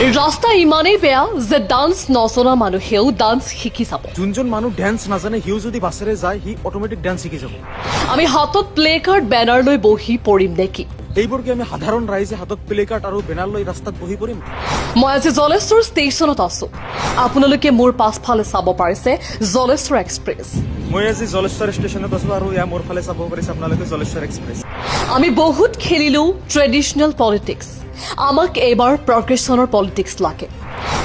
ৰাস্তা ইমানেই বেয়া যে ডান্স নজনা মানুহেও ডান্স শিকি যাব। যোনজন মানুহ ডেন্স নাজানে, সিও যদি বাছেৰে যায়, সি অট'মেটিক ডেন্স শিকি যাব। আমি হাতত প্লে কাৰ্ড, বেনাৰ লৈ বহি পৰিম নেকি? এইবোৰ কি আমি সাধাৰণ ৰাইজে হাতত প্লে কাৰ্ড আৰু বেনাৰ লৈ ৰাস্তাত বহি পৰিম? মই আজি জলেশ্বৰ ষ্টেচনত আছো। আপোনালোকে মোৰ পাছফালে চাব পাৰিছে জলেশ্বৰ এক্সপ্ৰেছ। মই আজি জলেশ্বৰ ষ্টেচনত আছো আৰু ইয়াৰ মোৰ ফালে চাব পাৰিছে আপোনালোকে জলেশ্বৰ এক্সপ্ৰেছ। আমি বহুত খেলিলো ট্ৰেডিশ্যনেল পলিটিক্স, আমাক এইবাৰ প্ৰগ্ৰেছনৰ পলিটিক্স লাগে।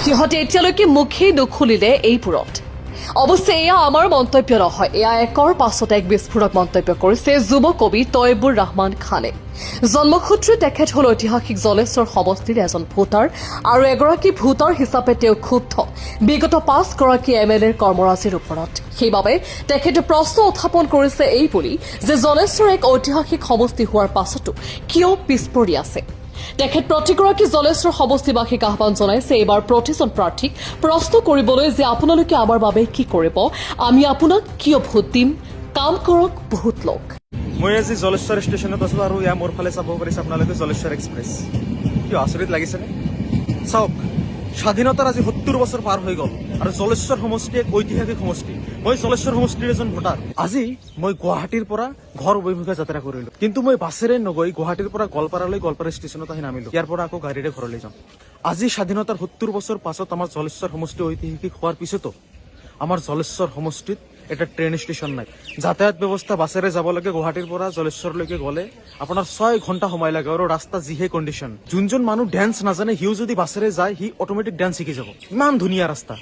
সিহঁতে এতিয়ালৈকে মুখেই নুখুলিলে এইবোৰত। অৱশ্যে এয়া আমাৰ মন্তব্য নহয়, এয়া একৰ পাছত এক বিস্ফোৰক মন্তব্য কৰিছে যুৱ কবি তয়বুৰ ৰহমান খানে। জন্মসূত্ৰে তেখেত হ'ল ঐতিহাসিক জলেশ্বৰ সমষ্টিৰ এজন ভোটাৰ আৰু এগৰাকী ভোটাৰ হিচাপে তেওঁ ক্ষুব্ধ বিগত পাঁচগৰাকী এম এল এৰ কৰ্মৰাজিৰ ওপৰত। সেইবাবে তেখেতে প্ৰশ্ন উত্থাপন কৰিছে এই বুলি যে জলেশ্বৰ এক ঐতিহাসিক সমষ্টি হোৱাৰ পাছতো কিয় পিছ পৰি আছে। তেখেত প্ৰতিগৰাকী জলেশ্বৰ সমষ্টিবাসীক আহ্বান জনাইছে এইবাৰ প্ৰতিজন প্ৰাৰ্থীক প্ৰশ্ন কৰিবলৈ যে আপোনালোকে আমাৰ বাবে কি কৰিব, আমি আপোনাক কিয় ভোট দিম, কাম কৰক, ভোট লওক। মই আজি জলেশ্বৰ ষ্টেচনত আছো আৰু ইয়াৰ মোৰ ফালে চাব পাৰিছে আপোনালোকে জলেশ্বৰ এক্সপ্ৰেছ। কিয়, আচৰিত লাগিছেনে? চাওক, স্বাধীনতাৰ আজি 70 বছৰ পাৰ হৈ গ'ল আৰু জলেশ্বৰ সমষ্টি এক ঐতিহাসিক সমষ্টি। মই জলেশ্বৰ সমষ্টিৰ এজন ভোটাৰ। আজি মই গুৱাহাটীৰ পৰা ঘৰ অভিমুখে যাত্ৰা কৰিলো, কিন্তু মই বাছেৰে নগৈ গুৱাহাটীৰ পৰা গোৱালপাৰালৈ, গোৱালপাৰা ষ্টেচনত আহি নামিলো। ইয়াৰ পৰা আকৌ গাড়ীৰে ঘৰলৈ যাম। আজি স্বাধীনতাৰ 70 বছৰ পাছত আমাৰ জলেশ্বৰ সমষ্টি ঐতিহাসিক হোৱাৰ পিছতো আমাৰ জলেশ্বৰ সমষ্টিত এটা ট্ৰেইন ষ্টেচন নাই। যাতায়াত ব্যৱস্থা বাছেৰে যাব লাগে। গুৱাহাটীৰ পৰা জলেশ্বৰলৈকে গ'লে আপোনাৰ 6 ঘণ্টা সময় লাগে আৰু ৰাস্তা যিহে কণ্ডিশ্যন, যোনজন মানুহ ডেন্স নাজানে, সিও যদি বাছেৰে যায়, সি অট'মেটিক ডেন্স শিকি যাব। ইমান ধুনীয়া ৰাস্তা।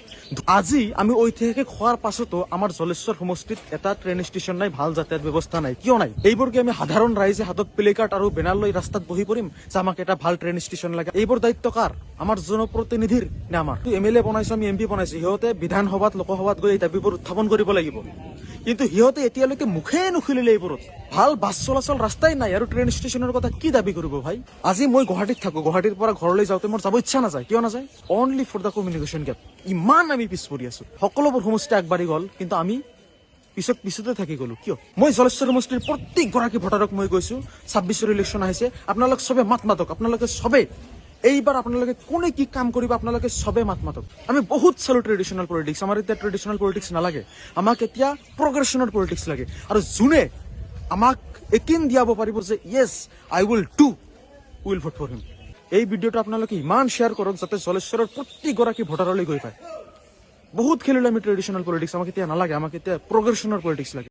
আজি আমি ঐতিহাসিক হোৱাৰ পাছতো আমাৰ জলেশ্বৰ সমষ্টিত এটা ট্ৰেইন ষ্টেচন নাই, ভাল যাতায়াত ব্যৱস্থা নাই। কিয় নাই? এইবোৰ কি আমি সাধাৰণ ৰাইজে হাতত প্লে কাৰ্ড আৰু বেনাৰ লৈ ৰাস্তাত বহি পৰিম যে আমাক এটা ভাল ট্ৰেইন ষ্টেচন লাগে? এইবোৰ দায়িত্ব কাৰ? আমাৰ জনপ্ৰতিনিধিৰ নে আমাৰ? এম এল এ বনাইছো আমি, এম পি বনাইছো, সিহঁতে বিধানসভাত, লোকসভাত গৈ এই দাবীবোৰ উত্থাপন কৰিব লাগিব। কিন্তু সিহঁতে এতিয়ালৈকে মুখেই নুখুলিলে এইবোৰত। ভাল বাছ চলাচল ৰাস্তাই নাই আৰু ট্ৰেইন ষ্টেচনৰ কথা কি দাবী কৰিব ভাই? আজি মই গুৱাহাটীত থাকো। গুৱাহাটীৰ পৰা ঘৰলৈ যাওঁতে মোৰ যাব ইচ্ছা নাযায়। কিয় নাযায়? Only for the communication gap. ইমান আমি পিছ পৰি আছো। সকলোবোৰ সমষ্টি আগবাঢ়ি গ'ল, কিন্তু আমি পিছত পিছতে থাকি গ'লো। কিয়? মই জলেশ্বৰ সমষ্টিৰ প্ৰত্যেকগৰাকী ভোটাৰক মই কৈছো, 26ৰ ইলেকশ্যন আহিছে, আপোনালোক চবে মাত মাতক। আপোনালোকে চবে এইবাৰ আপোনালোকে কোনে কি কাম কৰিব, আপোনালোকে চবে মাত মাতক। আমি বহুত চালো ট্ৰেডিশ্যনেল পলিটিক্স। আমাৰ এতিয়া ট্ৰেডিশ্যনেল পলিটিক্স নালাগে, আমাক এতিয়া প্ৰগ্ৰেছনৰ পলিটিক্স লাগে। আৰু যোনে আমাক য়কিন দিয়াব পাৰিব যে yes, I will do, will vote for him. এই ভিডিঅ'টো আপোনালোকে ইমান শ্বেয়াৰ কৰক যাতে জলেশ্বৰৰ প্ৰত্যেকগৰাকী ভোটাৰলৈ গৈ পায়। বহুত খেলিলো আমি ট্ৰেডিশ্যনেল পলিটিক্স, আমাক এতিয়া নালাগে, আমাক এতিয়া প্ৰগ্ৰেছনৰ পলিটিক্স লাগে।